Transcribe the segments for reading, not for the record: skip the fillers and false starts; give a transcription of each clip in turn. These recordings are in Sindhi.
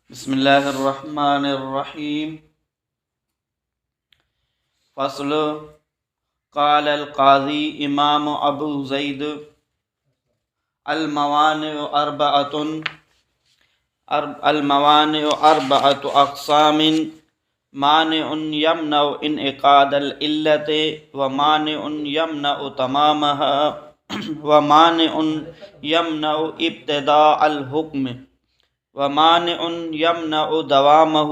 بسم الله الرحمن الرحيم فصل قال القاضي إمام أبو زيد الموانع أربعة الموانع أربعة أقسام مانع يمنع انعقاد العلة ومانع يمنع تمامها ومانع يمنع ابتداء الحكم ومانع يمنع دوامه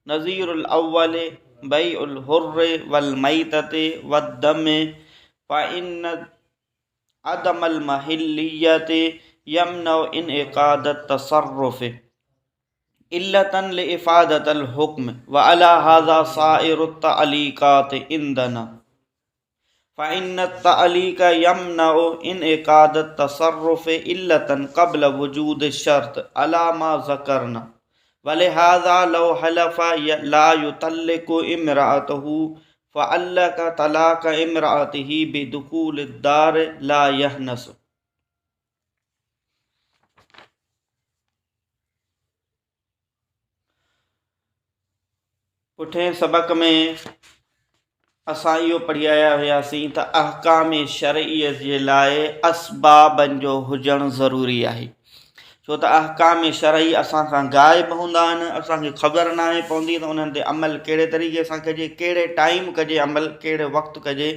نظير الأول بيع الحر والميتة والدم فإن عدم المحلية يمنع انعقاد التصرف علة لإفادة الحكم وعلى هذا سائر التعليقات عندنا فإن التعليق يمنع انعقاد التصرف علة قبل وجود الشرط على ما ذكرنا ولهذا لو حلف لا يطلق امرأته فعلق طلاق امرأته بدخول الدار لا يحنث. پٺئين سبق ۾ اسان اهو پڙهي آيا هياسين ته احڪام شرعي جي لاء اسبابن جو هجڻ ضروري آهي ڇو ته احڪام شرعي اسان کان غائب هوندا آهن اسان کي خبر ناهي پوندي ته انهن تي عمل ڪهڙي طريقي سان ڪجي ڪهڙي ٽائيم ڪجي عمل ڪهڙي وقت ڪجي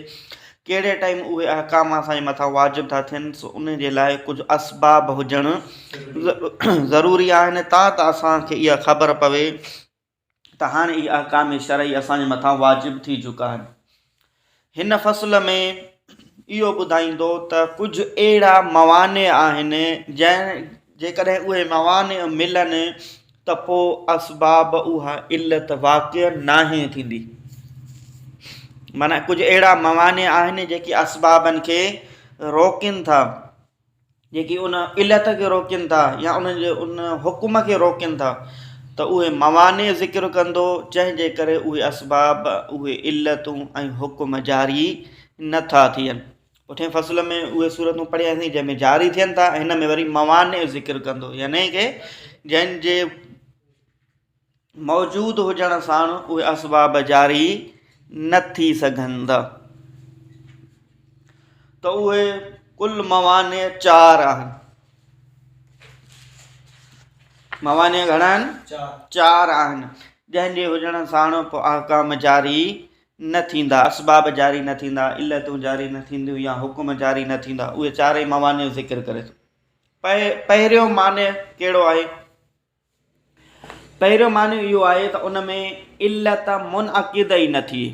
ڪهڙي ٽائيم اهي احڪام اسان جي مٿان واجب ٿا ٿين سو ان جي لاء ڪجهه اسباب هجڻ ضروري آهن تان ته اسان کي اها خبر پوي ته هاڻي اهي احڪام شرعي اسان جي مٿان واجب ٿي چڪا آهن هن فصل ۾ اهو ٻڌائيندو ته ڪجهه اهڙا موانع آهن جنهن جيڪڏهن اهي موانع ملن ته پوء اسباب اها علت واقع ناهي ٿيندي. معنيٰ ڪجهه اهڙا موانع آهن جيڪي اسبابن کي روڪين ٿا، جيڪي ان علت کي روڪين ٿا يا ان جي ان حڪم کي روڪين ٿا ته اهي موانع ذڪر ڪندو جنهن جي ڪري اهي اسباب، اهي علتون ۽ حڪم جاري نٿا ٿين. پٺئين فصل ۾ اهي صورتون پڙهياسين جنهن ۾ جاري ٿين ٿا هن ۾ وري موانع ذڪر ڪندو يعني ڪي جنهن جي موجود هجڻ ساڻ اهي اسباب جاري نه ٿي سگهندا ته اهي ڪل موانع چار آهن موانع گهڻا آهن چار آهن جنهن جي هجڻ ساڻ پوء احڪام جاري نه ٿيندا، اسباب جاري نه ٿيندا، علتون جاري نه ٿينديون يا حڪم جاري نه ٿيندا، اهي چارئي موانع جو ذڪر ڪري ٿو. پهريون مانع ڪهڙو آهي؟ پهريون مانع اهو آهي ته ان ۾ علت منعقد ئي نه ٿئي.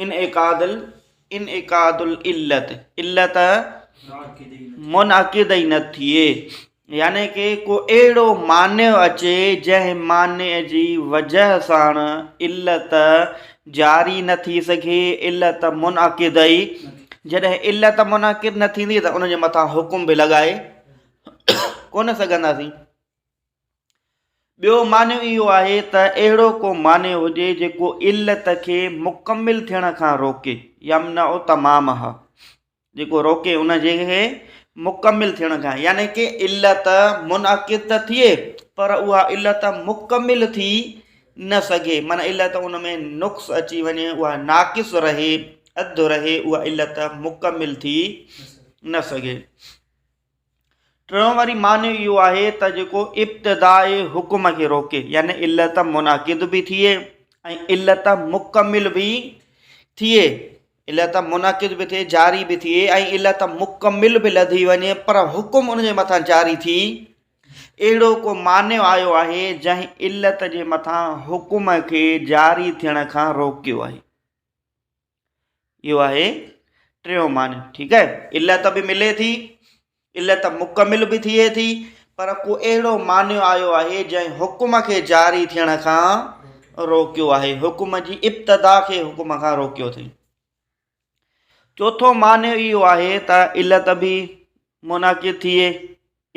انعقاد انعقاد العلت علت منعقد ئي نه ٿئي. يعني ڪي ڪو اهڙو مانع اچي جنهن مانع جي وجه ساڻ علت جاري نه ٿي سگهي، علت منعقد ئي جڏهن علت منعقد نه ٿيندي ته ان جي مٿان حڪم به لڳائي ڪونه سگهنداسين. ٻيو مانع اهو آهي ته اهڙو ڪو مانع هجي جيڪو علت کي مڪمل ٿيڻ کان روڪي، يمنع تمامها. جيڪو روڪي ان جي کي مڪمل ٿيڻ کان يعني ڪي علت منعقد ته ٿئي پر اها علت مڪمل ٿي نه سگهي معنيٰ علت ان ۾ نقص اچي وڃي اها ناقص رهي اڌ رهي اها علت مڪمل ٿي نه سگهي ٽيون وري معنيٰ اهو آهي ته جيڪو ابتداء حڪم کي روڪي يعني علت منعقد به ٿئي ۽ علت مڪمل به ٿئي علت منعقد به ٿئي جاري به ٿئي ۽ علت مڪمل به لڌي وڃي پر حڪم ان جي مٿان جاري ٿي اهڙو ڪو مانع آيو آهي جنهن علت جي مٿان حڪم کي جاري ٿيڻ کان روڪيو آهي اهو آهي ٽيون معنيٰ ٺيڪ آهي علت به ملي ٿي علت مڪمل به ٿئي ٿي پر ڪو اهڙو معنيٰ آيو آهي جنهن حڪم کي جاري ٿيڻ کان روڪيو آهي حڪم جي ابتدا کي حڪم کان روڪيو اٿئي چوٿون معنيٰ اهو آهي ته علت به منعقد ٿئي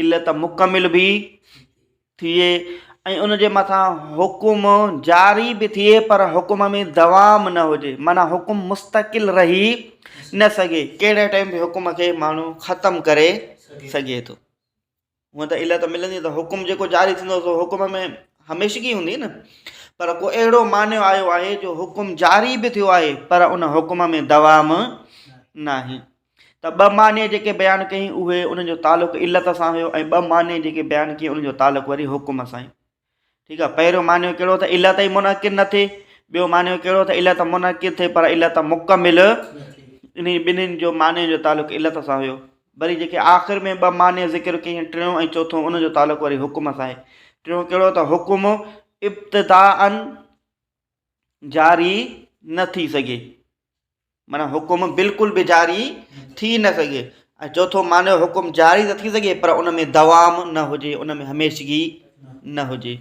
علت مڪمل به ٿئي ۽ ان جي مٿان حڪم جاري به ٿئي پر حڪم ۾ دوام نه هجي معنيٰ حڪم مستقل رهي نه سگهي ڪهڙي ٽائيم به حڪم کي ماڻهو ختم ڪري سگهي ٿو. هونئن ته علت ملندي ته حڪم جيڪو جاري ٿيندو سو حڪم ۾ هميشگي هوندي نه پر ڪو اهڙو مانع آيو آهي جو حڪم جاري به ٿيو آهي پر ان حڪم ۾ دوام ناهي ته ٻه معني جيڪي بيان ڪيائين اهي انهن جو تعلق علت سان هيو ۽ ٻه معني جيڪي بيان ڪيائين انهن جو تعلق وري حڪم سان آهي ٺيڪ آهي پهريون معنيٰ ڪهڙو ته علت ئي منعقد نه ٿئي ٻيو معنيٰ ڪهڙو ته علت منعقد ٿئي پر علت مڪمل انهي ٻنهين جو معنيٰ جو تعلق علت سان هيو وري جيڪي آخر ۾ ٻه معنيٰ ذڪر ڪيائين ٽيون ۽ چوٿون ان جو تعلق وري حڪم سان آهي ٽيون ڪهڙو ته حڪم ابتداءً جاري نه ٿي سگهي معنيٰ حڪم بلڪل به جاري ٿي نه سگهي ۽ چوٿون معنيٰ حڪم جاري ته ٿي سگهي پر ان ۾ دوام نه هجي ان ۾ هميشگي نه هجي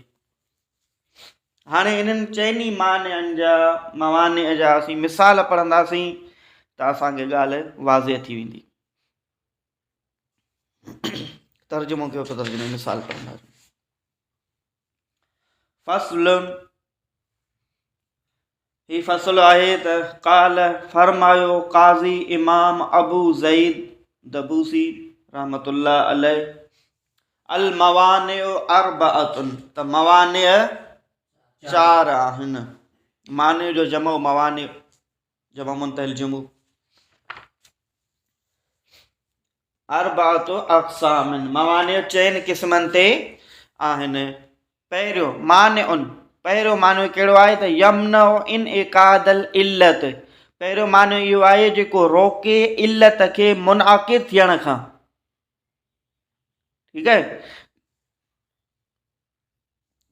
هاڻي انهن چئني معنين جا موانع جا اسين مثال پڙهنداسين ته اسانکي ڳالهه واضح ٿي ويندي ترجمو ڪيو ته ترجمي مثال پڙهنداسين فصل هي فصل آهي ته قال فرمايو قاضي امام ابو زيد دبوسي رحمت الله عليه الموانع اربعه ته موانع چار آهن مانع جو جمع موانع جمع منتهي الجموع اربعة اقسام، موانع چئن قسمن تي آهن. پهريون، مانع، پهريون مانع ڪهڙو آهي ته يمنع انعقاد العلت، پهريون مانع اهو آهي جيڪو روڪي علت کي منعقد ٿيڻ کان. ٺيڪ آهي.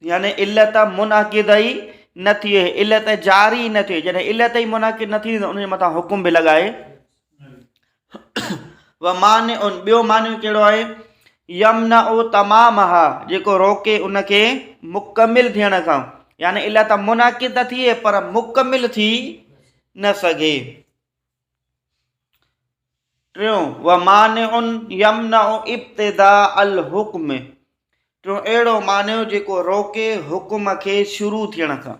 يعني علت منعقد ئي نه ٿئي، علت جاري ئي نه ٿئي. جڏهن علت ئي منعقد نه ٿيندي ته ان جي مٿان حڪم به لڳائي. ومانع، ٻيو مانع ڪهڙو آهي؟ يمنع تمامها، جيڪو روڪي ان کي مڪمل ٿيڻ کان، يعني علت منعقد ته ٿئي پر مڪمل ٿي نه سگهي. ٽيون، ومانع يمنع ابتداء الحڪم، ٽيون اهڙو مانع جيڪو روڪي حڪم کي شروع ٿيڻ کان،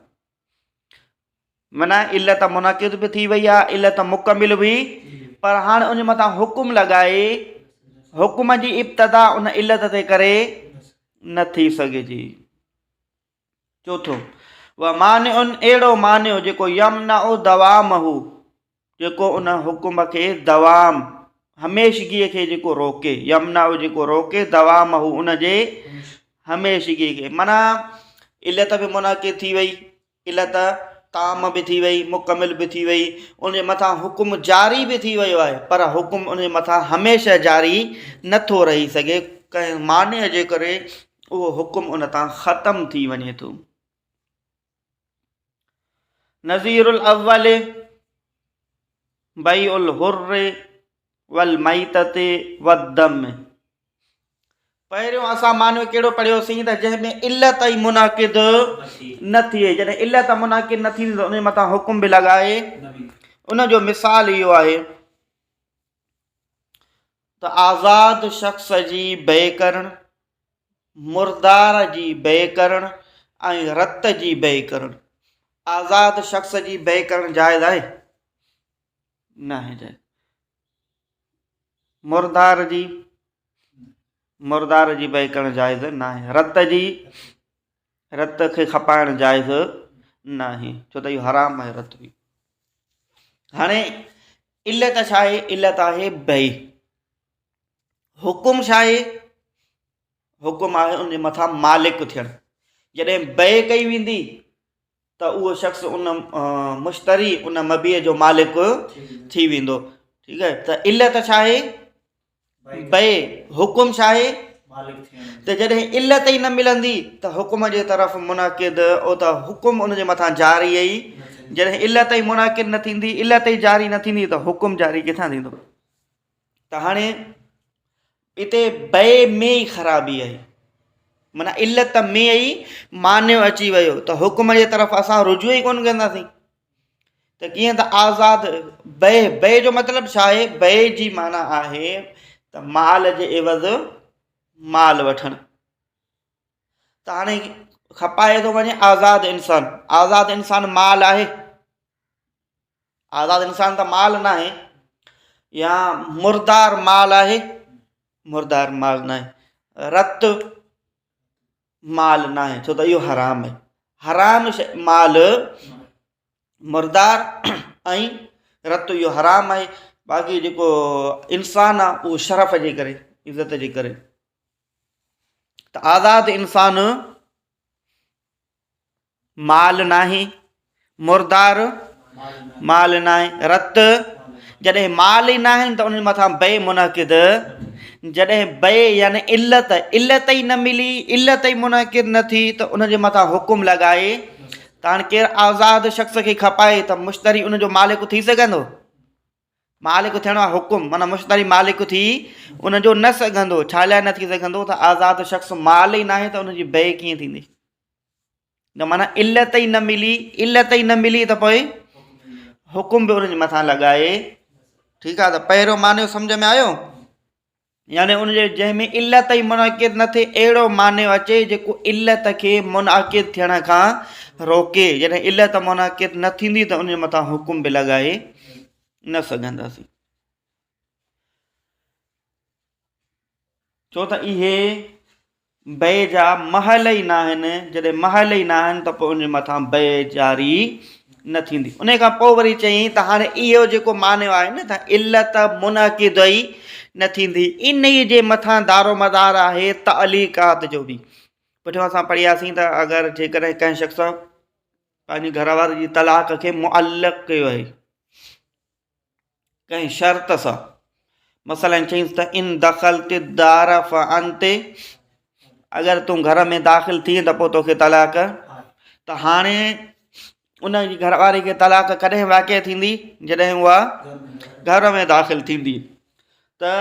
معنيٰ علت منعقد به ٿي وئي آهي، علت مڪمل به، پر هاڻ ان مٿان حڪم لڳائي حڪم جي ابتدا ان علت تي ڪري نه ٿي سگهجي. چوٿون، ومانع اهڙو مانع جيڪو يمنع دوامه جيڪو ان حڪم کي دوام، هميشگيء کي جيڪو روڪي، يمنع جيڪو روڪي، دوامه ان جي هميشگيء کي، معنيٰ علت به منعقد ٿي وئي، علت تام به ٿي وئي، مڪمل به ٿي وئي، ان جي مٿان حڪم جاري به ٿي ويو آهي، پر حڪم ان جي مٿان هميشه جاري نٿو رهي سگهي، ڪنهن مانع جي ڪري اهو حڪم ان تان ختم ٿي وڃي ٿو. نظير الاول بيع الحر والميتة والدم پهريون اسان معنو ڪهڙو پڙهيوسين ته جنهن ۾ علت ئي منعقد نه ٿئي، جڏهن علت منعقد نه ٿيندي ته ان جي مٿان حڪم به لڳائي. ان جو مثال اهو آهي ته آزاد شخص جي بيع ڪرڻ، مردار جي بيع ڪرڻ ۽ رت جي بيع ڪرڻ. آزاد شخص جي بيع ڪرڻ جائز آهي؟ ناهي جائز. مردار جي مردار جي بيع ڪرڻ جائز ناهي. رت جي رت کي کپائڻ جائز ناهي ڇو ته اهو حرام آهي رت به. هاڻي علت ڇا آهي؟ علت آهي بيع. حڪم ڇا آهي؟ حڪم آهي ان جي مٿان مالڪ ٿيڻ. جڏهن بيع ڪئي ويندي ته اهو شخص ان مشتري ان مبيع جو مالڪ ٿي ويندو. ٺيڪ آهي ته علت ڇا آهي؟ بيع. حڪم ڇا آهي؟ ته جڏهن علت ئي نه ملندي ته حڪم جي طرف منعقد او ته حڪم ان جي مٿان جاري ئي جڏهن علت ئي منعقد نه ٿيندي، علت ئي جاري نه ٿيندي ته حڪم جاري ڪٿان ٿيندو؟ ته هاڻي اتي بيع ۾ ئي خرابي آئي، معنيٰ علت ۾ ئي مانع اچي ويو ته حڪم جي طرف اسان رجوع ئي ڪونه ڪنداسين. ته ڪيئن ته آزاد بيع، بيع جو مطلب ڇا آهي؟ بيع جي معنيٰ آهي ته مال جي عوض مال وٺڻ. ته هاڻي کپائي ٿو وڃي آزاد انسان، آزاد انسان مال آهي؟ آزاد انسان ته مال ناهي يا مردار مال آهي؟ مردار مال ناهي. رت مال ناهي ڇو ته اهو حرام آهي حرام شي مال مردار ۽ رت اهو حرام آهي باقي جيڪو انسان آهي اهو شرف جي ڪري عزت جي ڪري ته آزاد انسان مال ناهي مردار مال ناهي رت جڏهن مال ئي ناهن ته انهن مٿان بي منعقد جڏهن بي يعني علت علت ئي نه ملي علت ئي منعقد نه ٿي ته ان جي مٿان حڪم لڳائي ته هاڻي ڪير آزاد شخص کي کپائي ته مشتري ان جو مالڪ ٿي سگهندو مالڪ ٿيڻ وارو حڪم معنيٰ مشتري مالڪ ٿي ان جو نه سگهندو ڇا لاء نه ٿي سگهندو ته آزاد شخص مال ئي ناهي ته ان جي بي ڪيئن ٿيندي نه معنيٰ علت ئي نه ملي علت ئي نه ملي ته پوء حڪم به ان جي مٿان لڳائي ٺيڪ آ ته پهريون معنيٰ سمجھ ۾ آيو يعني ان جي جنهن ۾ علت ئي منعقد نه ٿئي اهڙو معنيٰ اچي جيڪو علت کي منعقد ٿيڻ کان روڪي جڏهن علت منعقد نه ٿيندي ته ان جي مٿان حڪم به لڳائي نه سگهنداسين ڇو ته اهي بيع جا محل ئي ناهن، جڏهن محل ئي ناهن ته پوء ان جي مٿان بيع جاري نه ٿيندي. ان کان پوء وري چيائين ته هاڻي اهو جيڪو معنيٰ آهي نه ته علت منعقد ئي نه ٿيندي، انهيء جي مٿان دارومدار آهي تعليقات جو به. پٺيان اسان پڙهياسين ته اگر جيڪڏهن ڪنهن شخص پنهنجي گهر واري جي طلاق کي معلق ڪيو آهي، ڪنهن شرط سان مثلا چئينس ته ان دخلت الدار فانت اگر تون گهر ۾ داخل ٿئين ته پوء توکي طلاق ته هاڻي ان جي گهر واري کي طلاق ڪڏهن واقع ٿيندي جڏهن اها گهر ۾ داخل ٿيندي ته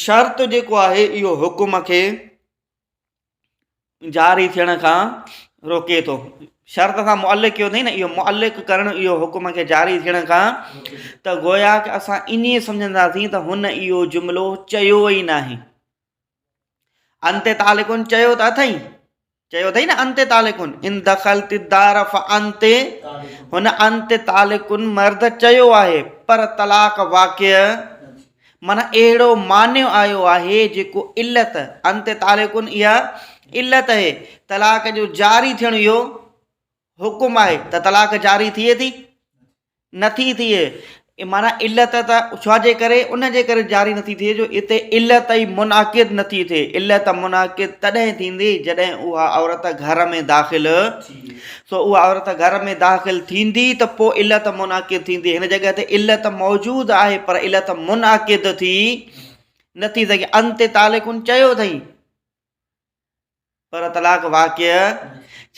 شرط جيڪو آهي اهو حڪم کي جاري ٿيڻ کان روڪي ٿو. شرط سان معلق ڪيو اٿئي نه اهو معلق ڪرڻ اهو حڪم کي جاري ٿيڻ کان ته گويا ڪه اسان ائين سمجهنداسين ته هن اهو جملو چيو ئي ناهي. انت طالقن چيو ته اٿئي چيو اٿئي نه انت طالقن ان دخلت الدار فانت هن انت طالقن مرد چيو آهي پر طلاق واقع معنيٰ اهڙو مانع آيو آهي جيڪو علت، انت طالق اها علت اهي، طلاق جو جاري ٿيڻ اهو حڪم آهي ته طلاق جاري ٿئي ٿي؟ نٿي ٿئي. معنيٰ علت ته ڇا جي ڪري؟ ان جي ڪري جاري نٿي ٿئي جو اتي علت ئي منعقد نٿي ٿئي. علت منعقد تڏهن ٿيندي جڏهن اها عورت گهر ۾ داخل سو اها عورت گهر ۾ داخل ٿيندي ته پوء علت منعقد ٿيندي. هن جڳهه تي علت موجود آهي پر علت منعقد ٿي نه ٿي سگهي. انت طالق چيو اٿئي پر طلاق واقع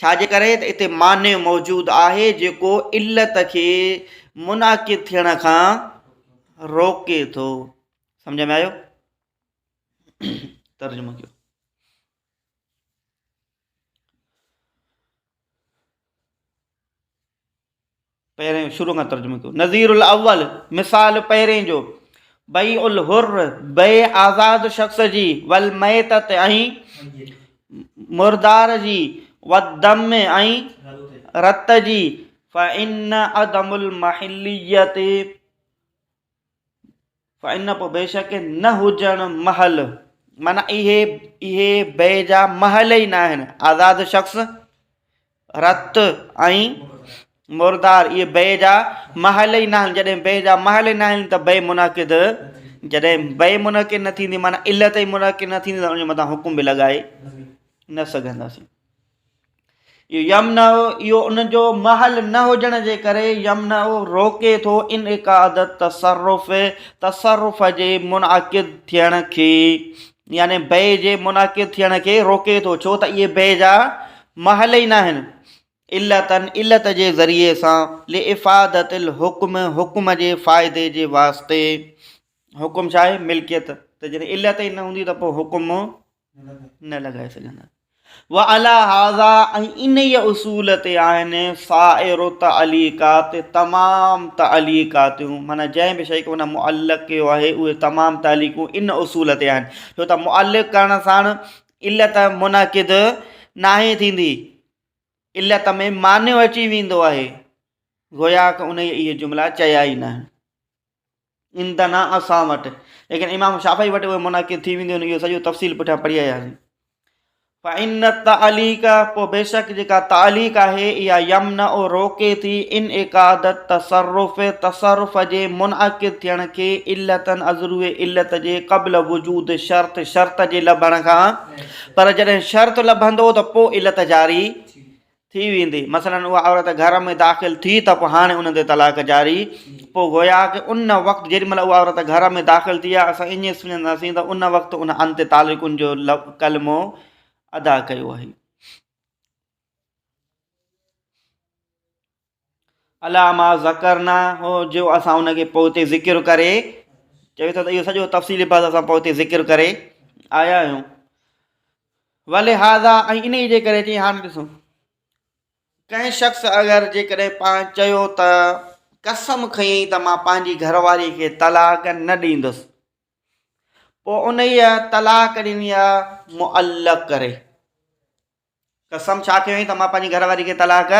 ڇا جي ڪري ته اتي مانع موجود آهي جيڪو علت کي منعقد ٿيڻ کان روڪي ٿو. سمجھ ۾ آيو؟ ترجمو ڪيو. پهرين شروع کان ترجمو ڪيو نظير الاول مثال پهرين جو بيع الحر بيع آزاد شخص جي والميتت ۽ مردار جي والدم ۽ رت جي فإن عدم المحليت فإن پوء بيشڪ نه هجڻ محل معنيٰ اهي اهي بيع جا محل ئي نه آهن آزاد شخص رت ۽ مردار اهي بيع جا محل ئي نه آهن جڏهن بيع جا محل ئي نه آهن ته بيع منعقد جڏهن بيع منعقد نه ٿيندي معنيٰ علت ئي منعقد نه ٿيندي ته ان جي مٿان حڪم به لڳائي نه سگهنداسين اهو يمنع اهو ان جو محل نه هجڻ جي ڪري يمنع روڪي ٿو انعقاد التصرف تصرف جي منعقد ٿيڻ کي يعني بيع جي منعقد ٿيڻ کي روڪي ٿو ڇو ته اهي بيع جا محل ئي ناهن علتن علت جي ذريعي سان لافادت الحڪم حڪم جي فائدي جي واسطي حڪم ڇا آهي ملڪيت ته جڏهن علت ئي نه هوندي ته پوء حڪم نه لڳائي سگهندا. وعلي هذا ۽ انهيء اصول تي آهن سائر التعليقات تمام تعليقاتون معنيٰ جنهن به شيء کي ان معلق ڪيو آهي اهي تمام تعليقون ان اصول تي آهن ڇو ته معلق ڪرڻ ساڻ علت منعقد ناهي ٿيندي علت ۾ مانع اچي ويندو آهي گويا ڪه انهيء اهي جملا چيا ئي ناهن. عندنا اسان وٽ. ليڪن امام شافعي وٽ اهي منعقد ٿي وينديون آهن اهو سڄو تفصيل پٺيان پڙهي آيا آهيون فإن التعليق پوء بيشڪ جيڪا تعليق آهي اها يمنع روڪي ٿي انعقاد التصرف تصرف جي منعقد ٿيڻ کي علتاً ازروء علت جي قبل وجود شرط شرط جي لڀڻ کان پر جڏهن شرط لڀندو ته پوء علت جاري ٿي ويندي مثلاً اها عورت گهر ۾ داخل ٿي ته پوء هاڻي ان تي طلاق جاري پوء گويا ڪه ان وقت جيڏي مهل اها عورت گهر ۾ داخل ٿي آهي اسان ائين سمجهنداسين ته ان وقت ان انت طالقن جو ڪلمو ادا ڪيو آهي. عليٰ ما ذڪرنا هو جو اسان ان کي پوئتي ذڪر ڪري چوي ٿو ته اهو سڄو تفصيلي بحث اسان پوئتي ذڪر ڪري آيا آهيون ولهذا ۽ انهيء جي ڪري چي هاڻي ڏسو ڪنهن شخص اگر جيڪڏهن پاڻ چيو ته قسم کنئي ته مان پنهنجي گهر واري کي طلاق نه ڏيندس پوء انهيء طلاق ڏني آ معلق ڪري قسم ڇا کنيائين ته مان پنهنجي گهر واري کي طلاق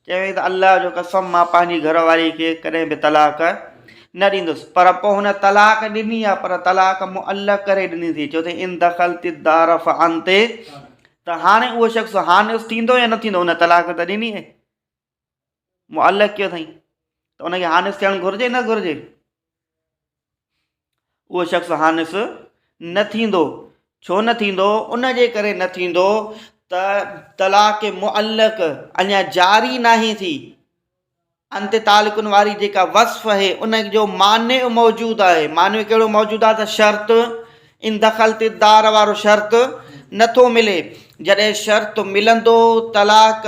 چيائين ته الله جو قسم مان پنهنجي گهر واري کي ڪڏهن به طلاق نه ڏيندس پر پوء هن طلاق ڏني آ پر طلاق معلق ڪري ڏني ٿي چيو اٿئي ان دخلت الدار فانت ته هاڻي اهو شخص حانث ٿيندو يا نه ٿيندو هن طلاق ته ڏني آهي معلق ڪيو اٿئي ته ان کي حانث ٿيڻ گهرجي نه گهرجي اهو شخص حانث نه ٿيندو. ڇو نه ٿيندو؟ ان جي ڪري نه ٿيندو ته طلاق معلق اڃا جاري ناهي ٿي. انت طالقن واري جيڪا وصف آهي ان جو مانع موجود آهي. مانع ڪهڙو موجود آهي ته شرط ان دخلت الدار وارو شرط نٿو ملي. جڏهن شرط ملندو، طلاق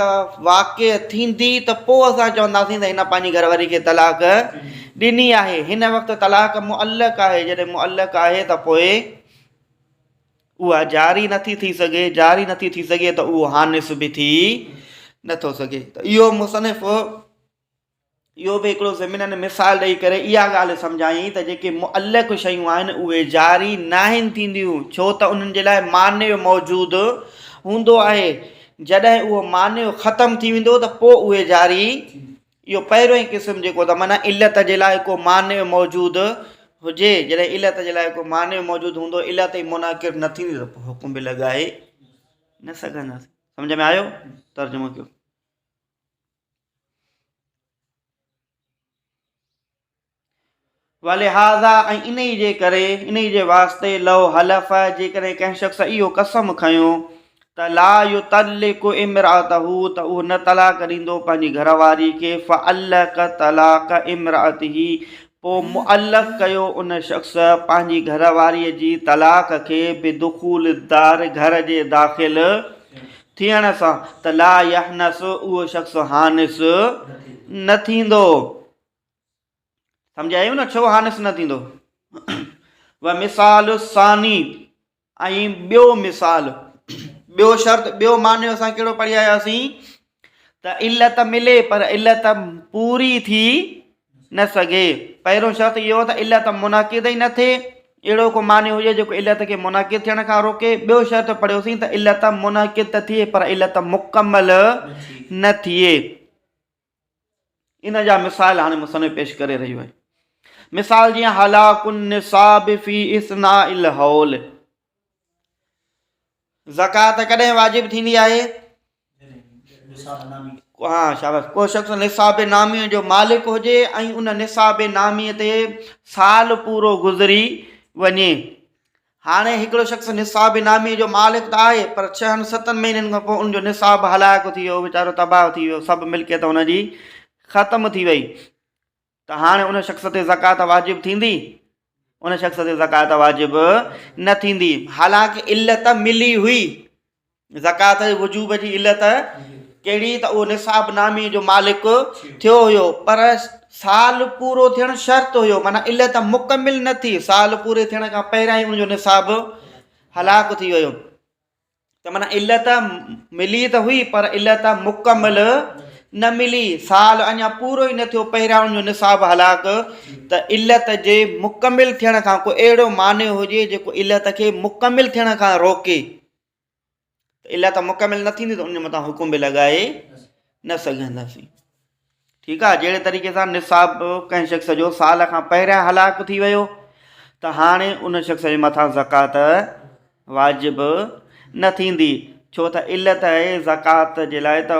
واقع ٿيندي ته پوء اسان چونداسين ته هن پنهنجي گهر واري کي طلاق ڏني آهي. هن وقت طلاق معلق آهي، جڏهن معلق آهي ته پوء اها جاري نٿي ٿي سگهي، جاري نٿي ٿي سگهي ته اهو حانث به ٿي نٿو سگهي. ته اهو مصنف اهو به هڪڙو ضمناً مثال ڏئي ڪري اها ڳالهه سمجهايائين ته جيڪي معلق شيون آهن اهي جاري ناهن ٿينديون ڇو ته انهن جي لاء مانع موجود هوندو آهي جڏهن اهو مانع ختم ٿي ويندو ته پوء اهي جاري اهو پهريون ئي قسم جيڪو ته معنيٰ علت جي لاء ڪو مانع موجود هجي جڏهن علت جي لاء ڪو مانع موجود هوندو علت ئي منعقد نه ٿيندي ته پوء حڪم به لڳائي نه سگهنداسين سمجھ ۾ آيو ترجمو ڪيو ولهذا ۽ انهي جي ڪري، انهي جي واسطي، لو حلف جيڪڏهن ڪنهن شخص اهو قسم کنيو ته لا يطلق امراته ته اهو نه طلاق ڏيندو پنهنجي گهر واري کي فعلق طلاق امراته پوء معلق ڪيو ان شخص پنهنجي گهر واري جي طلاق کي بدخول الدار گهر جي داخل ٿيڻ سان ته لا يحنث اهو شخص حانث نه ٿيندو. سمجهه آيو نه ڇو حانث نه ٿيندو؟ ومثال الثاني ۽ ٻيو مثال ٻيو شرط ٻيو معني اسان ڪهڙو پڙهي آياسين ته علت ملي پر علت پوري ٿي نه سگهي. پهريون شرط اهو ته علت منعقد ئي نه ٿئي، اهڙو ڪو مانع هجي جيڪو علت کي منعقد ٿيڻ کان روڪي. ٻيو شرط پڙهيوسين ته علت منعقد ته ٿئي پر علت مڪمل نه ٿئي. ان جا مثال هاڻي مصنف پيش ڪري رهيو آهي. مثال جيئن هلاڪ النصاب في اثناء الحول. زڪوات ڪڏهن واجب ٿيندي آهي؟ ها شاباس ڪو شخص نصاب نامي جو مالڪ هجي ۽ ان نصاب نامي تي سال پورو گذري وڃي هاڻي هڪڙو شخص نصاب نامي جو مالڪ ته آهي پر ڇهن ستن مهينن کان پوء ان جو نصاب هلاڪ ٿي ويو ويچارو تباهه ٿي ويو سڀ ملڪيت ان جي ختم ٿي وئي ته هاڻي ان شخص تي زڪوات واجب ٿيندي؟ ان شخص تي زڪوات واجب نه ٿيندي، حالانڪ علت ملي هئي، زڪوات جي وجوب جي علت ڪهڙي ته اهو نصاب نامي جو مالڪ ٿيو هيو، پر سال پورو ٿيڻ شرط هيو، معنيٰ علت مڪمل نه ٿي، سال پوري ٿيڻ کان پهريان ئي ان جو نصاب هلاڪ ٿي ويو. ته معنيٰ علت ملي ته هئي پر علت مڪمل نه ملي، سال اڃا پورو ئي نه ٿيو پهريان ان جو نصاب هلاڪ ته علت جي مڪمل ٿيڻ کان ڪو اهڙو مانع هجي جيڪو علت کي مڪمل ٿيڻ کان روڪي ته علت مڪمل نه ٿيندي ته ان جي مٿان حڪم به لڳائي نه سگهنداسين. ٺيڪ آ جهڙي طريقي سان نصاب ڪنهن شخص جو سال کان پهريان هلاڪ ٿي ويو ته هاڻي ان شخص جي مٿان زڪوات واجب نه ٿيندي ڇو ته علت آهي زڪوات جي لاء ته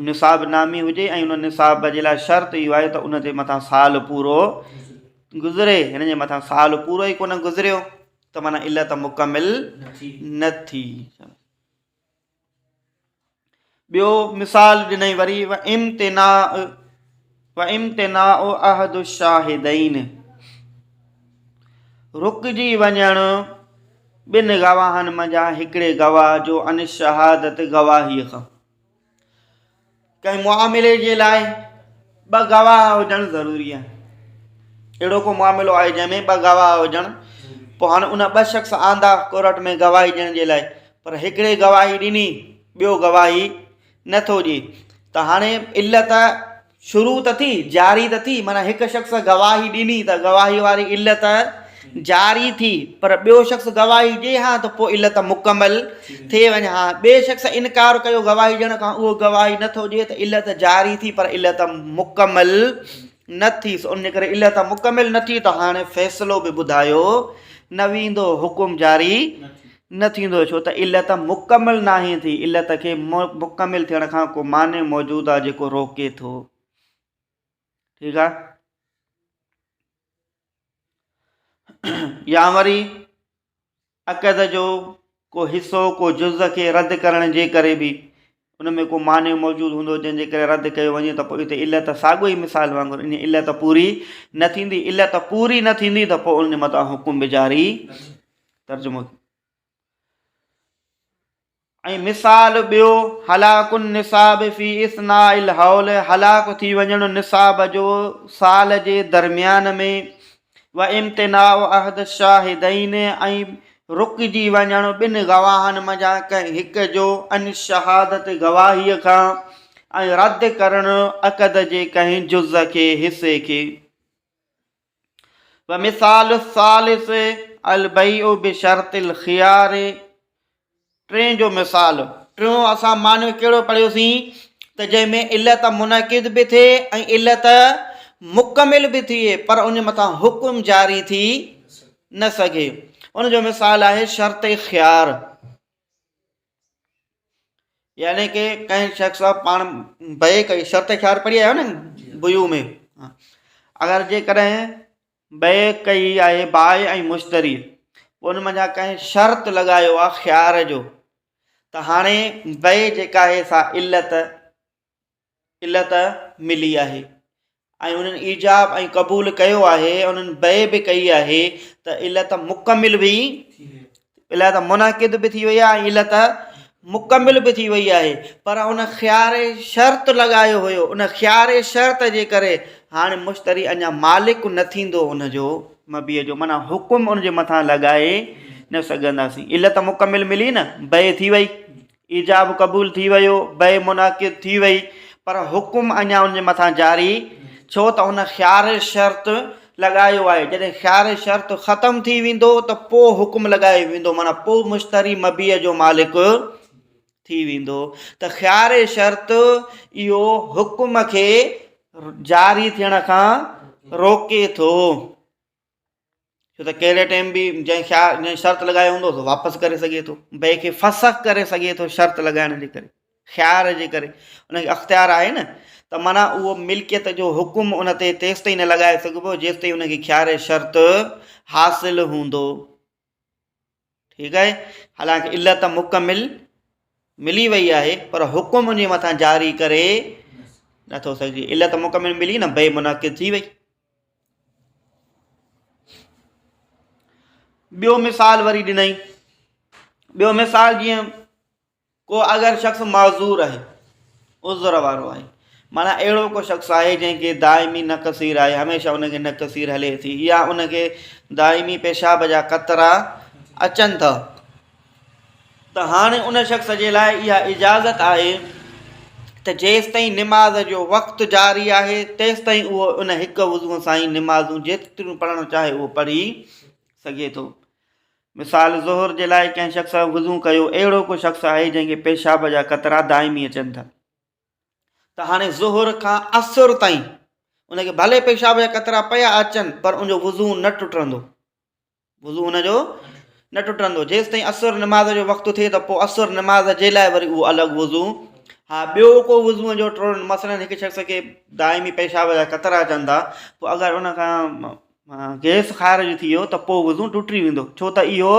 نصاب نامي هجي ۽ ان نصاب جي لاء شرط اهو آهي ته ان جي مٿان سال پورو گذري هن جي مٿان سال پورو ئي ڪونه گذريو ته معنيٰ علت مڪمل نه ٿي. ٻيو مثال ڏنائين وري و امتناع و امتناع احد الشاهدين رڪجي وڃڻ ٻن گواهن منجهان هڪڙي گواهه جو عن الشهادت گواهيء کان. ڪنهن معاملي جي لاء ٻه گواهه هجڻ ضروري آهن. اهڙو ڪو معاملو آهي جنهن ۾ ٻه گواهه هجڻ پوء هاڻي ان ٻه شخص آندا ڪورٽ ۾ گواهي ڏيڻ جي لاء پر هڪڙي گواهي ڏني ٻيو گواهي نٿو ڏئي ته هاڻي علت شروع ته ٿي، جاري ته ٿي، معنيٰ هڪ شخص گواهي ڏني ته گواهي واري علت جاري ٿي، پر ٻيو شخص گواهي ڏئي ها ته پوء علت مڪمل ٿي وڃي ها. ٻئي شخص انڪار ڪيو گواهي ڏيڻ کان، اهو گواهي نه ٿو ڏئي ته علت جاري ٿي پر علت مڪمل نه ٿي. سو ان جي ڪري علت مڪمل نه ٿي ته هاڻي فيصلو به ٻڌايو نه ويندو، حڪم جاري نه ٿيندو ڇو ته علت مڪمل ناهي ٿي، علت کي مڪمل ٿيڻ کان ڪو مانع موجود آهي جيڪو روڪي ٿو. ٺيڪ آهي يا وري عقد جو ڪو حصو ڪو جز کي رد ڪرڻ جي ڪري به ان ۾ ڪو مانع موجود هوندو جنهن جي ڪري رد ڪيو وڃي ته پوء اتي علت ساڳيو ئي مثال وانگر ان علت پوري نه ٿيندي علت پوري نه ٿيندي ته پوء ان جي مٿان حڪم به جاري ترجمو ۽ مثال ٻيو هلاڪ النصاب في اثناء الحول هلاڪ ٿي وڃڻ نصاب جو سال جي درميان ۾ و امتناع عهد الشاهدين ۽ رڪجي وڃڻ ٻن گواهن منجهان ڪنهن هڪ جو عن الشهادت گواهيء کان ۽ رد ڪرڻ عقد جي ڪنهن جز کي، حصي کي. و مثال الثالث البيع بشرط الخيار ٽئين جو مثال، ٽيون اسان معنيٰ ڪهڙو پڙهيوسين ته جنهن ۾ علت منعقد به ٿئي ۽ علت مڪمل به ٿئي پر ان مٿان حڪم جاري ٿي نه سگهي. ان جو مثال آهي شرط خيار يعني ڪه ڪنهن شخص پاڻ بيع ڪئي شرط خيار پڙهي آيو نه بيوع ۾ اگر جيڪڏهن بيع ڪئي آهي بائع ۽ مشتري پوء ان منجهان ڪنهن شرط لڳايو آهي خيار جو ته هاڻي بيع جيڪا آهي سا علت علت ملي آهي ۽ انهن ايجاب ۽ قبول ڪيو آهي انهن بيع به ڪئي آهي ته علت مڪمل به علت منعقد به ٿي وئي آهي ۽ علت مڪمل به ٿي وئي آهي پر ان خيار شرط لڳايو هيو ان خيار شرط جي ڪري هاڻي مشتري اڃا مالڪ نه ٿيندو ان جو مبيع جو معنيٰ حڪم ان جي مٿان لڳائي نه سگهنداسين علت مڪمل ملي نه بيع ٿي وئي ايجاب قبول ٿي ويو، بيع منعقد ٿي وئي، پر حڪم اڃا ان جي مٿان جاري، ڇو ته هن خيار شرط لڳايو آهي، جڏهن خيار شرط ختم ٿي ويندو ته پوء حڪم لڳايو ويندو، معنيٰ پوء مشتري مبيع جو مالڪ ٿي ويندو ته خيار شرط اهو حڪم کي جاري ٿيڻ کان روڪي ٿو. ڇو ته ڪهڙي ٽائيم به جنهن خيال جنهن شرط لڳايو هوندو سو واپس ڪري سگهي ٿو بئي کي فسخ ڪري سگهي ٿو شرط لڳائڻ جي ڪري خيار جي ڪري ان کي اختيار آهي نه ته معنيٰ اهو ملڪيت جو حڪم ان تي تيستائين نه لڳائي سگهبو جيستائين ان کي خيار شرط حاصل هوندو ٺيڪ آهي حالانڪه علت مڪمل ملي وئي آهي پر حڪم ان جي مٿان جاري ڪري نٿو سگهجي علت مڪمل ملي نه بي منعقد ٿي وئي ٻيو مثال وري ڏنائين ٻيو مثال جيئن ڪو اگر شخص معذور آهي عذر وارو آهي معنيٰ اهڙو ڪو شخص آهي جنهن کي دائمي نقصير آهي هميشه ان کي نقصير هلي ٿي يا ان کي دائمي پيشاب جا قطرا اچن ٿا ته هاڻي ان شخص جي لاء اها اجازت آهي ته جيستائين نماز جو وقت جاري آهي تيستائين اهو ان هڪ وضوء سان ئي نمازون جيتريون پڙهڻ چاهي اهو پڙهي سگهي ٿو. مثال ظهر جي لاء ڪنهن شخص وضو ڪيو اهڙو ڪو شخص آهي جنهن کي پيشاب جا قطرا دائمي اچن ٿا ته هاڻي ظهر کان عصر تائين ان کي ڀلي پيشاب جا قطرا پيا اچن پر ان جو وضو نه ٽٽندو. وضو ان جو نه ٽٽندو جيستائين عصر نماز جو وقت ٿئي ته پوء عصر نماز جي لاء وري اهو الڳ وضو. ها ٻيو ڪو وضو جو ٽوڙڻ مثلا هڪ شخص کي دائمي پيشاب جا قطرا اچن ٿا پوء اگر ان کان گئس خارج ٿي ويو ته پوء وضو ٽٽي ويندو ڇو ته اهو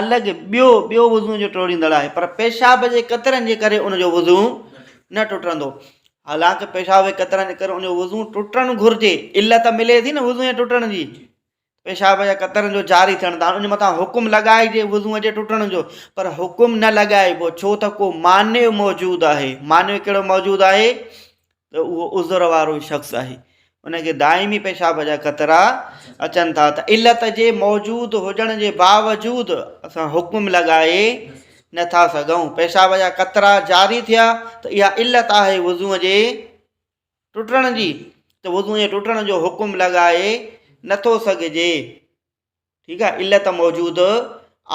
الڳ ٻيو ٻيو وضو جو ٽوڙيندڙ آهي پر پيشاب جي قطرن جي ڪري ان جو وضو نه ٽٽندو. حالانڪه پيشاب جي قطرن جي ڪري ان جو وضو ٽٽڻ گهرجي، علت ملي ٿي نه وضو جي ٽٽڻ جي، پيشاب جا قطرن جو جاري ٿيڻ تان ان مٿان حڪم لڳائجي وضو جي ٽٽڻ جو، پر حڪم نه لڳائبو ڇو ته ڪو مانع موجود آهي. مانع ڪهڙو موجود آهي ته اهو عذر وارو شخص آهي، ان کي دائمي پيشاب جا قطرا اچن ٿا ته علت جي موجود هجڻ جي باوجود اسان حڪم لڳائي نٿا سگهون. پيشاب جا قطرا جاري ٿيا ته اها علت آهي وضوء جي ٽٽڻ جي ته وضوء جي ٽٽڻ جو حڪم لڳائي نٿو سگهجي. ٺيڪ آهي، علت موجود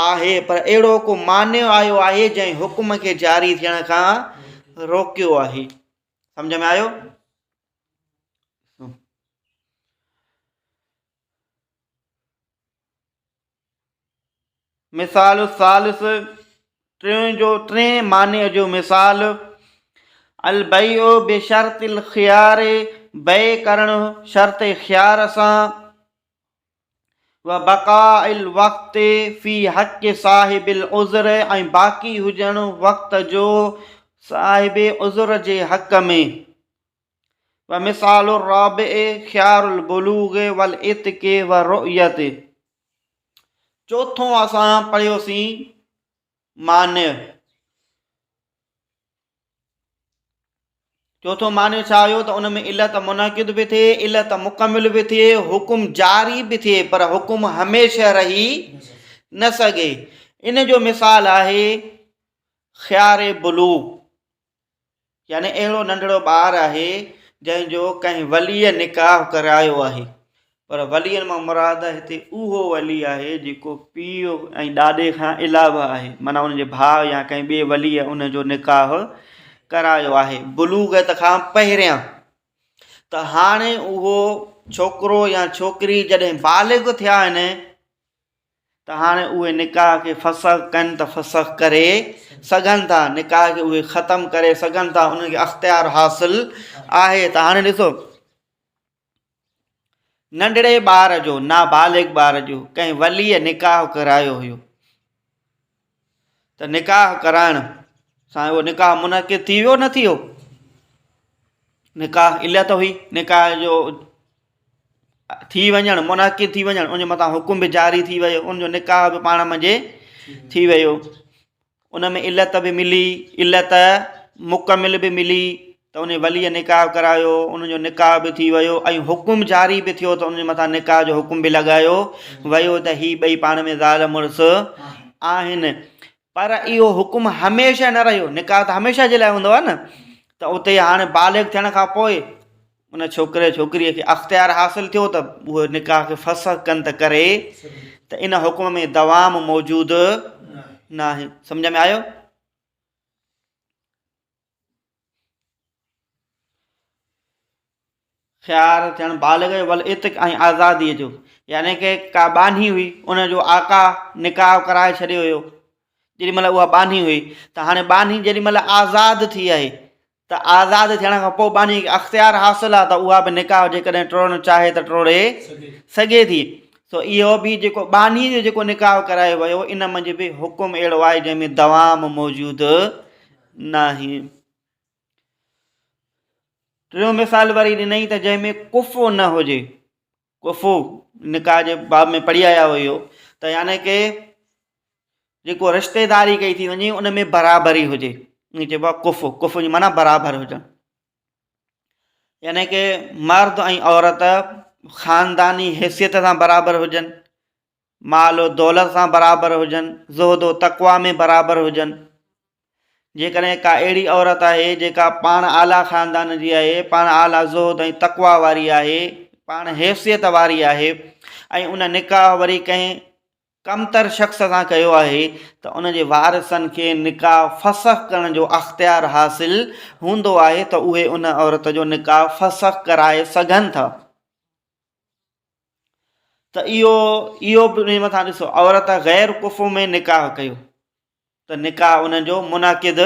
آهي پر اهڙو ڪو مانع آيو آهي جنهن حڪم کي جاري ٿيڻ کان روڪيو آهي. سمجھ ۾ آيو؟ مثال الثالث، ٽيون جو ٽئين معني جو مثال، البيع بشرط الخيار، بيع ڪرڻ شرط خيار سان، وبقاء الوقت في حق صاحب العذر، ۽ باقي هجڻ وقت جو صاحب عذر جي حق ۾. ومثال الرابع خيار البلوغ والعتق والرؤيت. چوٿون اسان پڙهيوسين معنيٰ. چوٿون معنيٰ ڇا هيو ته ان ۾ علت منعقد به ٿئي، علت مڪمل به ٿئي، حڪم جاري به ٿئي پر حڪم هميشه رهي نه سگهي. ان جو مثال آهي خيار بلوغ. يعني اهڙو ننڍڙو ٻار آهي جنهن جو ڪنهن وليء نڪاح ڪرايو آهي پر ولين مان مراد هتي اهو ولي آهي جيڪو پيء ۽ ڏاڏي کان علاوه آهي معنيٰ ان جي ڀاء يا ڪنهن ٻئي وليء ان جو نڪاح ڪرايو آهي بلوغت کان پهريان ته هاڻي اهو ڇوڪرو يا ڇوڪري جڏهن بالغ ٿيا آهن ته هاڻي اهي نڪاح کي فسخ ڪن ته فسخ ڪري سگهن ٿا، نڪاح کي اهي ختم ڪري سگهن ٿا، انهن کي اختيار حاصل آهي ته هاڻي ڏسو ننڍڙي ٻار جو نابالغ ٻار جو ڪنهن وليء نڪاح ڪرايو هيو ته نڪاح ڪرائڻ سان اهو نڪاح منعقد ٿي ويو نه ٿي ويو؟ نڪاح علت هئي نڪاح جو ٿي وڃڻ منعقد ٿي وڃڻ ان جي مٿان حڪم به جاري ٿي ويو ان جو نڪاح به پاڻ منجهي ٿي ويو ان ۾ علت به ملي علت مڪمل به ملي ته ان ولي نڪاح ڪرايو ان جو نڪاح به ٿي ويو ۽ حڪم جاري به ٿيو ته ان جي مٿان نڪاح جو حڪم به لڳايو ويو ته هي ٻئي پاڻ ۾ زال مڙس آهن پر اهو حڪم هميشه نه رهيو نڪاح ته هميشه جي لاء هوندو آهي نه ته اتي هاڻي بالغ ٿيڻ کان پوء ان ڇوڪري ڇوڪريء کي اختيار حاصل ٿيو ته اهي نڪاح کي فسخ ڪن ته ڪري ته ان حڪم ۾ دوام موجود ناهي. سمجھ ۾ آيو؟ خيار ٿيڻ بالغ والعتق ۽ آزاديء جو يعني ڪه ڪا ٻانهي هئي ان جو آقا نڪاح ڪرائي ڇڏيو هيو جيڏي مهل اها ٻانهي هئي ته هاڻي ٻانهي جيڏي مهل آزاد ٿي آهي ته آزاد ٿيڻ کان پوء ٻانهي کي اختيار حاصل آهي ته اها به نڪاح جيڪڏهن ٽوڙڻ چاهي ته ٽوڙي سگهي ٿي. سو اهو به جيڪو ٻانهي جو جيڪو نڪاح ڪرايو ويو ان منجهه به حڪم اهڙو آهي جنهن ۾ دوام موجود ناهي. ٽيون مثال وري ڏنائين ته جنهن ۾ ڪفو نه هجي. ڪفو نڪاح جي باب ۾ پڙهي آيا هيو ته يعني ڪه جيڪو رشتيداري ڪئي ٿي وڃي ان ۾ برابري هجي ان کي چئبو آهي ڪفو. ڪفو جي معنيٰ برابر هجڻ. يعني ڪه مرد ۽ عورت خانداني حيثيت سان برابر هجن، مال و دولت سان برابر هجن، زهد و تقويٰ ۾ برابر هجن. جيڪڏهن ڪا اهڙي عورت آهي جيڪا پاڻ اعليٰ خاندان جي آهي، پاڻ اعليٰ زهد ۽ تقويٰ واري آهي، پاڻ حيثيت واري آهي ۽ ان نڪاح وري ڪنهن ڪمتر شخص سان ڪيو آهي ته ان جي وارثن کي نڪاح فسخ ڪرڻ جو اختيار حاصل هوندو آهي ته اهي ان عورت جو نڪاح فسخ ڪرائي سگهن ٿا. ته ته اهو اهو به ان جي مٿان ڏسو عورت غير ڪفو ۾ نڪاح ڪيو ته نڪاح ان جو منعقد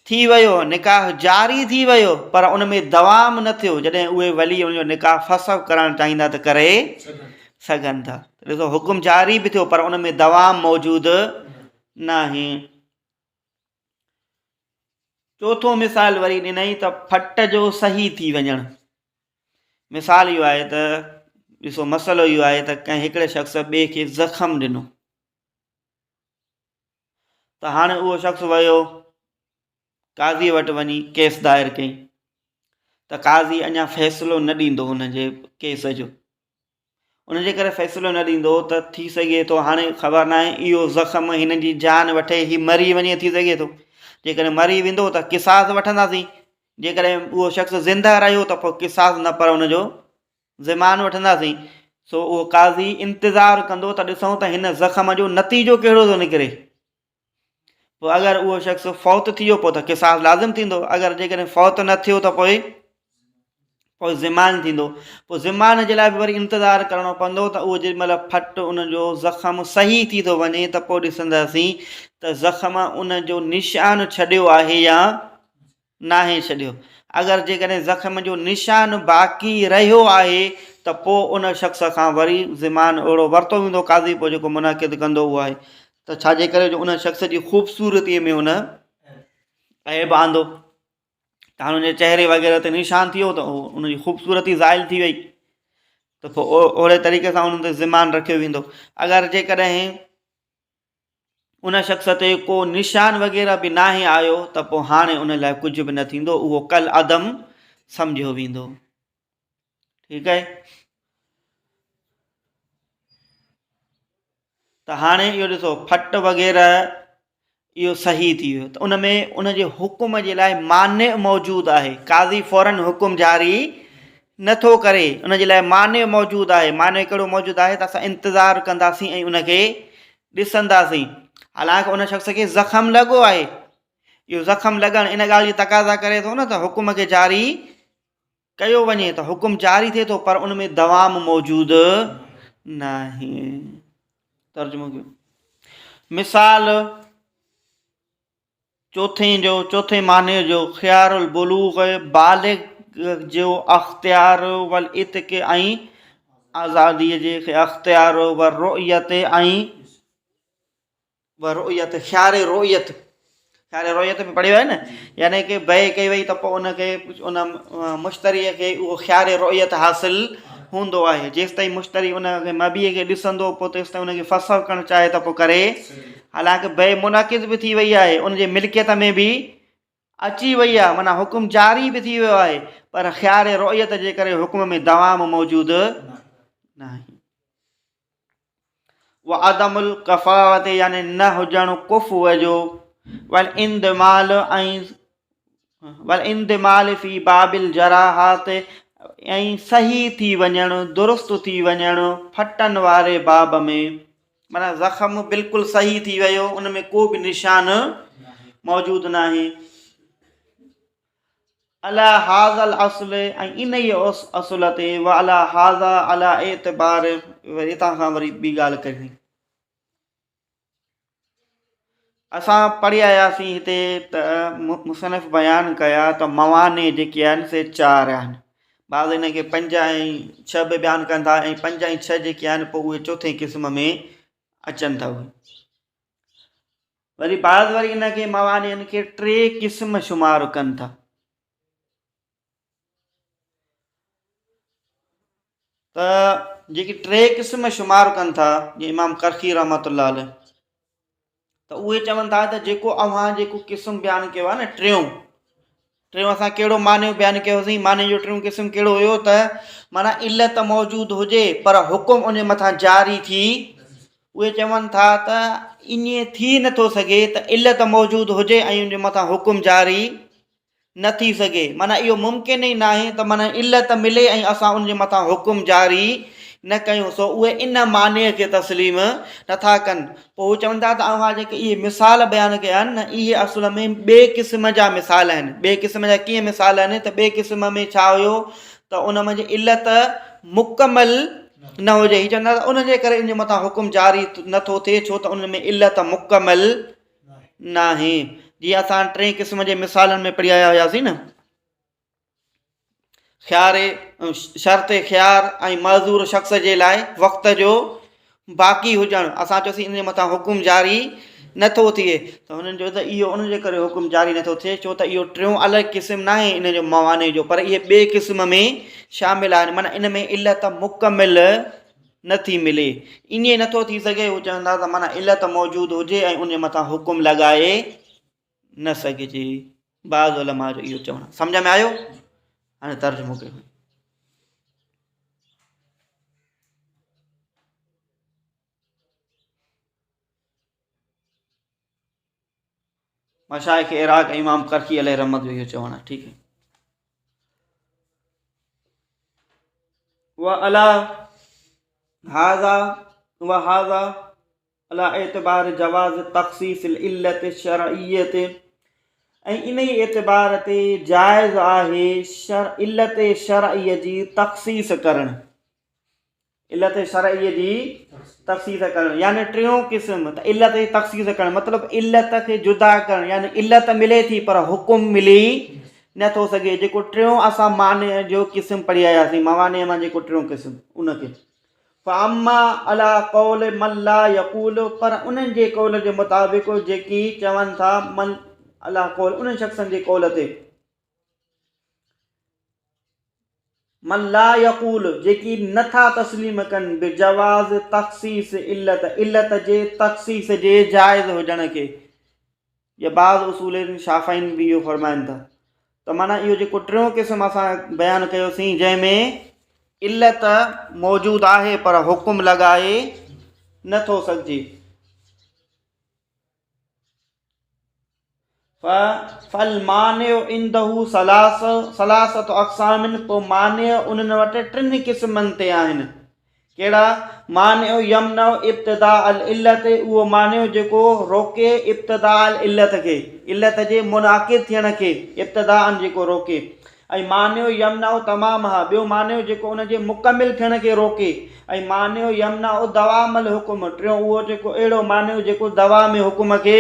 ٿي ويو، نڪاح جاري ٿي ويو پر ان ۾ دوام نه ٿيو، جڏهن اهي ولي ان جو نڪاح فسخ ڪرڻ چاهيندا ته ڪري سگهن ٿا. ڏسو حڪم جاري به ٿيو پر ان ۾ دوام موجود ناهي. چوٿون مثال وري ڏنائين ته ڦٽ جو صحيح ٿي وڃڻ. مثال اهو آهي ته ڏسو مسئلو اهو آهي ته ڪنهن هڪڙي شخص ٻئي کي زخم ڏنو ته هاڻي اهو شخص ويو قاضي وٽ وڃي ڪيس دائر ڪيائين ته قاضي اڃا فيصلو نه ڏيندو ان جي ڪيس جو ان جي ڪري فيصلو نه ڏيندو ته ٿي سگهي ٿو هاڻي خبر ناهي اهو زخم هن جي جان وٺي هي مري وڃي ٿي سگهي ٿو جيڪڏهن مري ويندو ته قصاص وٺنداسين جيڪڏهن اهو شخص زنده رهيو ته پوء قصاص نه پر ان جو ضمان وٺنداسين سو اهو قاضي انتظار ڪندو ته ڏسون ته هن زخم جو نتيجو ڪهڙو ٿو نڪري پوء اگر اهو شخص فوت ٿي ويو پوء ته قصاص لازم ٿيندو اگر جيڪڏهن فوت نه ٿيو ته پوء پوء ضمان ٿيندو پوء ضمان جي لاء به وري انتظار ڪرڻو پوندو ته اهو جنهن مهل ڦٽ ان جو زخم صحيح ٿي ٿو وڃي ته پوء ڏسنداسين ته زخم ان جو نشان ڇڏيو آهي يا ناهي ڇڏيو. اگر جيڪڏهن زخم جو نشان باقي رهيو آهي ته پوء ان شخص کان وري ضمان اهڙو ورتو ويندو قاضي پوء جيڪو منعقد ڪندو اهو آهي ته ڇا جي ڪري جو ان شخص جي خوبصورتي ۾ ان عيب آندو ته هاڻي ان جي چهري وغيره تي نشان ٿي ويو ته ان جي خوبصورتي زائل ٿي وئي ته پوء اهڙي طريقي سان ان تي ضمان رکيو ويندو اگر جيڪڏهن ان شخص تي ڪو نشان وغيره به ناهي آيو ته پوء هاڻي ان لاء ڪجهه به نه ٿيندو اهو ڪل عدم سمجهيو ويندو ٺيڪ آهي ته هاڻي اهو ڏسو ڦٽ وغيره اهو صحيح ٿي ويو ته ان ۾ ان جي حڪم جي لاء مانع موجود آهي قاضي فورن حڪم جاري نٿو ڪري ان جي لاء مانع موجود آهي مانع ڪهڙو موجود آهي ته اسان انتظار ڪنداسين ۽ ان کي ڏسنداسين حالانڪه ان شخص کي زخم لڳو آهي اهو زخم لڳڻ ان ڳالهه جي تقاضا ڪري ٿو نه ته حڪم کي جاري ڪيو وڃي ته حڪم جاري ٿئي ٿو پر ان ۾ دوام موجود ناهي ترجمو ڪيو مثال چوٿين جو، چوٿين معني جو، خيار البلوغ، بالغ جو اختيار، والعتق ۽ آزاديء جي اختيار، والرؤيت ۽ والرؤيت خيار رؤيت، خيار رؤيت به پڙهيو آهي نه يعني ڪي بيع ڪئي وئي ته پوء ان کي ان مشتريء کي اهو خيار رؤيت حاصل هوندو آهي جيستائين مشتري ان کي مبيع کي ڏسندو پوء تيستائين ان کي فسخ ڪرڻ چاهي ته پوء ڪري حالانڪ بيع منعقد به ٿي وئي آهي، ان جي ملڪيت ۾ به اچي وئي آهي، معنيٰ حڪم جاري به ٿي ويو آهي، پر خيار رؤيت جي ڪري حڪم ۾ دوام موجود ناهي. وعدم الڪفاوت يعني نه هجڻ ڪفو جو، والاندمال ۽ والاندمال في باب الجراحات ۽ صحيح ٿي وڃڻ، درست ٿي وڃڻ، ڦٽن واري باب ۾. معنيٰ زخم بلڪل صحيح ٿي ويو ان ۾ ڪو به نشان موجود ناهي. علي هذا الاصل ۽ انهيء اصل تي وعلي هذا علي اعتبار وري هتان کان وري ٻي ڳالهه ڪرڻي. اسان پڙهي آياسين هتي ته مصنف بيان ڪيا ته موانع جيڪي آهن سي چار آهن بعض ان کي پنج ۽ ڇهه به بيان ڪن ٿا ۽ پنج ۽ ڇهه جيڪي آهن پوء اهي چوٿين قسم ۾ اچن ٿا اهي وري بعض وري ان کي موانعن کي ٽي قسم شمار ڪن ٿا ته جيڪي ٽي قسم شمار ڪن ٿا جيئن امام ڪرخي رحمت الله عليه ته اهي چون ٿا ته جيڪو اوهان جيڪو قسم بيان ڪيو آهي نه ٽيون ٽيون اسان ڪهڙو معني بيان ڪيوسين معني جو ٽيون قسم ڪهڙو هيو ته معنيٰ علت موجود هجي پر حڪم ان مٿان جاري ٿي اهي چون ٿا ته ائين ٿي نٿو سگهي ته علت موجود هجي ۽ ان جي مٿان حڪم جاري نه ٿي سگهي، معنيٰ اهو ممڪن ئي ناهي ته معنيٰ علت ملي ۽ اسان ان جي مٿان حڪم جاري نه ڪيون، سو اهي ان معني کي تسليم نه ٿا ڪن. پوء هو چون ٿا ته اوهان جيڪي اهي مثال بيان ڪيا آهن نه اهي اصل ۾ ٻئي قسم جا مثال آهن. ٻئي قسم جا ڪيئن مثال آهن ته ٻئي قسم ۾ ڇا هيو ته ان منجهه علت مڪمل نه هجي. هي چوندا ته ان جي ڪري ان جي مٿان حڪم جاري نٿو ٿئي ڇو ته ان ۾ علت مڪمل ناهي. جيئن اسان ٽئين قسم جي مثالن ۾ پڙهي آيا هياسين نه خيار شرط خيار ۽ معذور شخص جي لاء وقت جو باقي هجڻ اسان چيوسين ان جي مٿان حڪم جاري نٿو ٿئي ته هنن چيو ته اهو ان جي ڪري حڪم جاري نٿو ٿئي ڇو ته اهو ٽيون الڳ قسم ناهي ان جو موانع جو پر اهي ٻئي قسم ۾ شامل آهن معنيٰ ان ۾ علت مڪمل نٿي ملي ائين نٿو ٿي سگهي هو چوندا ته معنيٰ علت موجود هجي ۽ ان جي مٿان حڪم لڳائي نه سگهجي بعض علماء جو اهو چوڻ سمجھ ۾ آيو هاڻي ترجمو ڪيو مشائخ عراق ۽ امام قرخي عليه رحمت جو اهو چوڻ آهي ٺيڪ آهي وعلى هذا وهذا علي اعتبار جواز تخصيص العلت الشرعية ۽ انهي اعتبار تي جائز آهي شر علت شرعية جي تخصيص ڪرڻ علت شرعية جي تخصيص ڪرڻ يعني ٽيون قسم ته علت جي تخصيص ڪرڻ مطلب علت کي جدا ڪرڻ يعني علت ملي ٿي پر حڪم ملي نٿو سگهي جيڪو ٽيون اسان معنی جو قسم پڙهي آياسين موانع مان جيڪو ٽيون قسم ان کي فاما علي قول من لا يقول پر انهن جي قول جي مطابق جيڪي چون ٿا من علي قول انهن شخصن جي قول تي من لا يقول جيڪي نٿا تسليم ڪن بجواز تخصيص علت علت جي تخصيص جي جائز هجڻ کي يا بعض اصولين شافعين به اهو فرمائن ٿا ته معنيٰ اهو جيڪو ٽيون قسم اسان بيان ڪيوسين جنهن ۾ علت موجود آهي پر حڪم لڳائي نه ٿو سگهجي فالمانع عنده ثلاثه اقسام پوء مانع انهن وٽ ٽن قسمن تي آهن ڪهڙا؟ مانع يمنع ابتداء العلت، اهو مانع جيڪو روڪي ابتداء العلت کي، علت جي منعقد ٿيڻ کي، ابتداءً جيڪو روڪي، ۽ مانع يمنع تمامها، ٻيو مانع جيڪو ان جي مڪمل ٿيڻ کي روڪي، ۽ مانع يمنع دوام الحڪم، ٽيون اهو جيڪو اهڙو مانع جيڪو دوام حڪم کي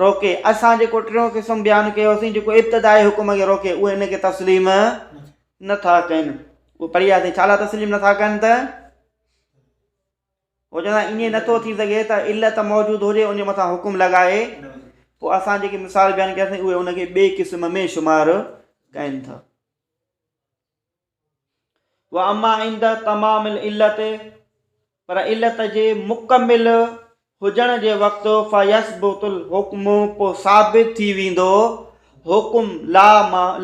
روڪي. اسان جيڪو ٽيون قسم بيان ڪيوسين جيڪو ابتدائي حڪم کي روڪي، اهي ان کي تسليم نه ٿا ڪن. اهو پڙهي آياسين ڇا لاء تسليم نه ٿا ڪن ته هو چوندا ائين نٿو ٿي سگهي ته علت موجود هجي ان جي مٿان حڪم لڳائي پوء اسان جيڪي مثال بيان ڪياسين اهي ان کي ٻئي قسم ۾ شمار ڪن ٿا. واما عند تمام العلت پر علت جي مڪمل هجڻ جي وقت فيثبت الحڪم پوء ثابت ٿي ويندو حڪم لا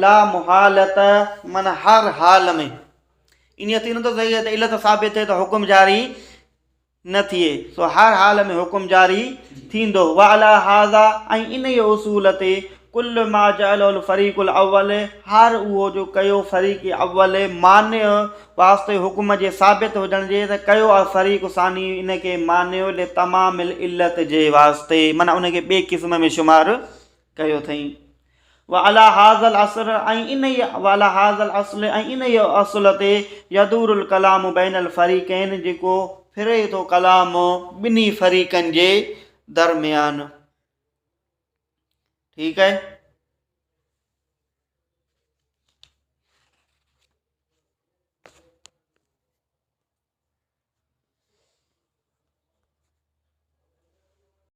لا محالة معنيٰ هر حال ۾ ائين ٿي نٿو سگهي ته علت ثابت ٿئي ته حڪم جاري نه ٿئي سو هر حال ۾ حڪم جاري ٿيندو وعلي هذا ۽ انهيء اصول تي ڪل ما جعله الفريق الاول هر اهو جو ڪيو فريق اول مانع واسطي حڪم جي ثابت هجڻ جي ته ڪيو آهي فريق ثاني ان کي مانع لتمام العلت جي واسطي معنيٰ ان کي ٻئي قسم ۾ شمار ڪيو اٿئين. وعلي هذا الاصل ۽ انهيء وعلي هذا الاصل ۽ انهيء اصل تي يدور الڪلام بين الفريقين جيڪو ڦري ٿو ڪلام ٻنهي فريقن جي درميان. ٺيڪ آهي.